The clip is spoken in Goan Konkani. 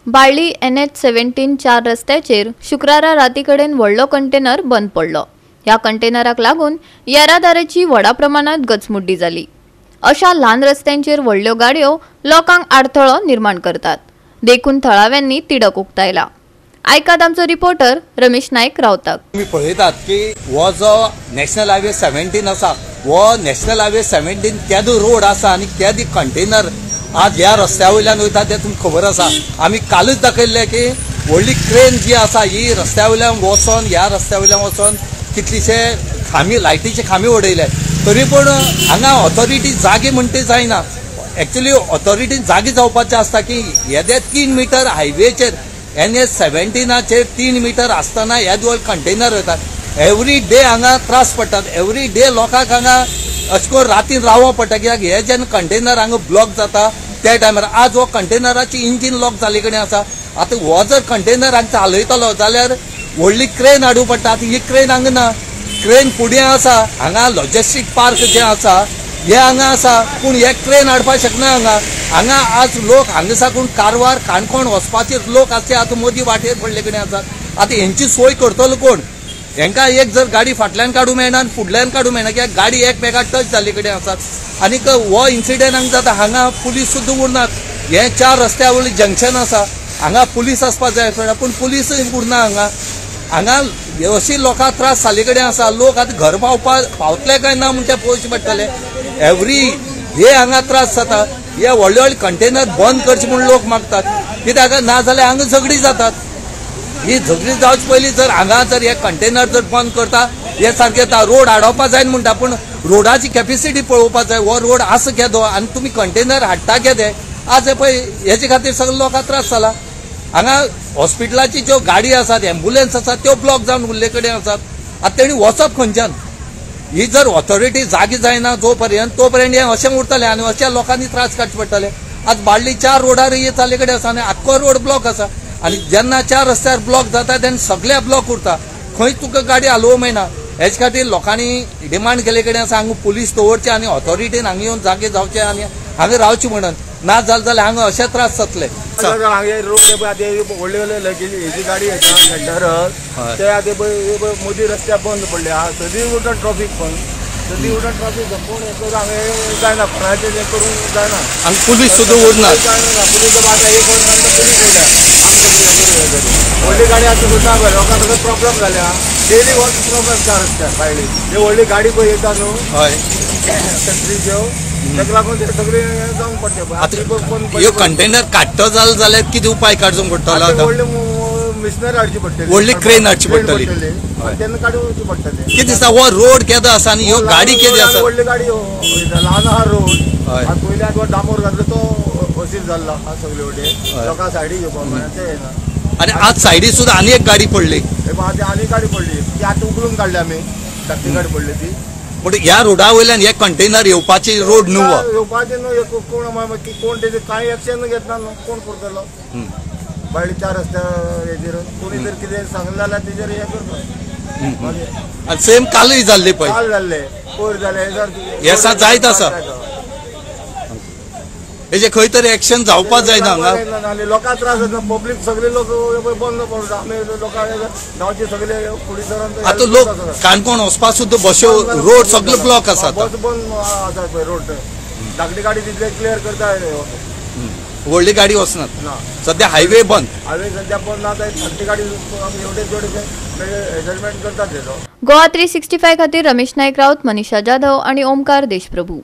बाळ्ळी NH 17 चार रस्त्याचेर शुक्रारा राती कडेन व्हडलो कंटेनर बंद पडलो. ह्या कंटेनराक लागून येरादारीची व्हडा प्रमाणात गचमुड्डी जाली. अशा ल्हान रस्त्यांचेर व्हडल्यो गाडयो लोकांक आडथळो निर्माण करतात, देखून थळाव्यांनी तिडक उक्तायला. आयकात आमचो रिपोर्टर रमेश नायक रावताक. तुमी पळयतात की हो जो नॅशनल हायवे 17 आसा, हो नॅशनल हायवे 17 केदो रोड आसा आनी केदी कंटेनर आज ह्या रस्त्या वयल्यान वयता तें तुमकां खबर आसा. आमी कालूच दाखयल्लें की व्हडली क्रेन जी आसा ही रस्त्या वयल्यान वचोन, ह्या रस्त्या वयल्यान वचोन कितलीशे खांबी, लायटीचे खांबी उडयले, तरी पूण हांगा ऑथॉरिटी जागी म्हणटे जायना. एक्चुअली ऑथॉरिटी जागी जावपाचें आसता की येदे 3 मिटर हायवेचेर NH 17चेर 3 मिटर आसतना येदो व्हड कंटेनर वयतात. एवरी डे हांगा त्रास पडटात, एवरी डे लोकांक हांगा अशें करून रातीन रावों पडटा, कित्याक हे जेन्ना कंटेनर हांगा ब्लॉक जाता त्या टायमार आज हो कंटेनराची इंजीन लॉक जाल्ले कडेन आसा. आतां हो जर कंटेनर हांगा चालयतलो जाल्यार व्हडली क्रेन हाडूं पडटा. आतां ही क्रेन हांगा ना, क्रेन फुडें आसा, हांगा लॉजिस्टीक पार्क जें आसा हे हांगा आसा, पूण हे क्रेन हाडपाक शकना हांगा. हांगा आज लोक हांगा साकून कारवार काणकोण वचपाचे लोक आसा आतां मदीं वाटेर पडले कडेन आसात. आतां हेंची सोय करतलो कोण? हेंकां एक जर गाडी फाटल्यान काडूंक मेळना आनी फुडल्यान काडूंक मेळना, कित्याक गाडी एकमेकाक टच जाल्ले कडेन आसात. आनीक हो इन्सिडंट हांगा जाता, हांगा पुलीस सुद्दां उरनात. हें 4 रस्त्या वयलें जंक्शन आसा, हांगा पुलीस आसपाक जाय, पूण पुलीस उरना हांगा. हांगा अशी लोकांक त्रास जाल्ले कडेन आसा. लोक आतां घर पावतले काय ना म्हूण ते पळोवचें पडटलें. एवरी डे हांगा त्रास जाता. हे व्हडले व्हडले कंटेनर बंद करचे म्हूण लोक मागतात, कित्याक ना जाल्यार हांगा झगडी जातात. ही झगडी जावचे पयलीं जर हांगा जर हे कंटेनर जर बंद करता हे सारकें रोड आडोवपा जाय म्हणटा, पूण रोडाची कॅपेसिटी पळोवपा जाय. हो रोड आसा केदो आनी तुमी कंटेनर हाडटा केदे. आज पळय हेजे खातीर सगळे लोकांक त्रास जाला. हांगा हॉस्पिटलाची ज्यो गाडी आसात, एम्बुलन्स आसात, त्यो ब्लॉक जावन उरले कडेन आसात. आतां तेणी वचप खंयच्यान? ही जर ऑथॉरिटी जागी जायना जो पर्यंत तो पर्यंत हें अशें उरतलें आनी अशा लोकांनी त्रास काडचे पडटले. आज बाळ्ळी 4 रोडार हे जाल्ले कडेन आसा आनी आख्खो रोड ब्लॉक आसा. आनी जेन्ना 4 रस्त्यार ब्लॉक जाता तेन्ना सगळे ब्लॉक उरता, खंय तुका गाडी हालोवंक मेळना. हेजे खातीर लोकांनी डिमांड केल्ले कडेन आसा हांगा पुलीस दवरचे आनी ऑथॉरिटीन हांगा येवन जागे जावचे आनी हांगा रावचे म्हणून. ना जालें जाल्यार हांगा अशे त्रास जातले. रोड व्हडले व्हडले हेजी गाडी येता सेंटर, ते आतां पळय मदीं रस्त्या बंद पडले आहा, सदी उरता ट्रॉफीक बंद, सदी उरता ट्रॉफीक. पूण हें करून हांगा जायना, कोणाचें हें करूंक जायना. आनी पुलीस सुद्दां उरना. पुलीस आतां एक पुलीस येयल्या, व्हडली गाडी आतां सुद्दां लोकांक सगळें प्रॉब्लम जाल्या. डेली हो प्रॉब्लम 4 रस्त्यार भायली ही व्हडली गाडी पळय येता न्हू, हय फॅक्टरीच्यो, ताका लागून ते सगळे जावंक पडटा. आतां ह्यो कंटेनर काडटो जाल जाल्यार कितें उपाय काडचो पडटलो? आतां व्हडली मिशनरी हाडची पडटली, व्हडली क्रेन हाडची पडटली, तेन्ना काडची पडटा. कितें दिसता हो रोड केदो आसा आनी ह्यो गाडी केदी आसा? व्हडली गाडी ल्हान आहा रोड, पयलीं आतां डांबर घातलो तो असीर जाल्लो आहा सगळे वटेन, लोकांक सायडी घेवपाक मेळना तें येना. आनी आज सायडी सुद्दां आनी एक गाडी पडली, आतां आनी गाडी पडली ती आतां उखलून काडली आमी, धाकटी गाडी पडली ती. पूण ह्या रोडा वयल्यान हे कंटेनर येवपाची रोड न्हू, येवपाचे न्हू. कोण कोण तेजे कांय एक्शन घेतना न्हू, कोण करतलो? बायले 4 रस्त्या हेजेर कोणी जर कितें सांगलें जाल्यार तेजेर हें करता. सेम कालूय जाल्ले पळय, काल जाल्ले, पयर जाले, हे जायत आसा. हेजे खंय तरी एक्शन जावपा जायना हांगा. लोकांक त्रास जाता, पब्लीक सगळे लोक बंद पडटा. आमी लोकांक गांवचे सगळे फुडें सरून आतां लोक काणकोण वचपा सुद्दां बश्यो रोड सगळे ब्लॉक आसा, बस बंद आसा पळय रोड. धाकटी गाडी तितले क्लियर करता, व्हडली गाडी वचनात. सद्या हायवे बंद, हायवे सद्या बंद आतां धाकटी गाडी एवढे तेवढे एडजस्टमेंट करतात. गोवा 365 खातीर रमेश नायक राऊत, मनीषा जाधव आनी ओमकार देशप्रभू.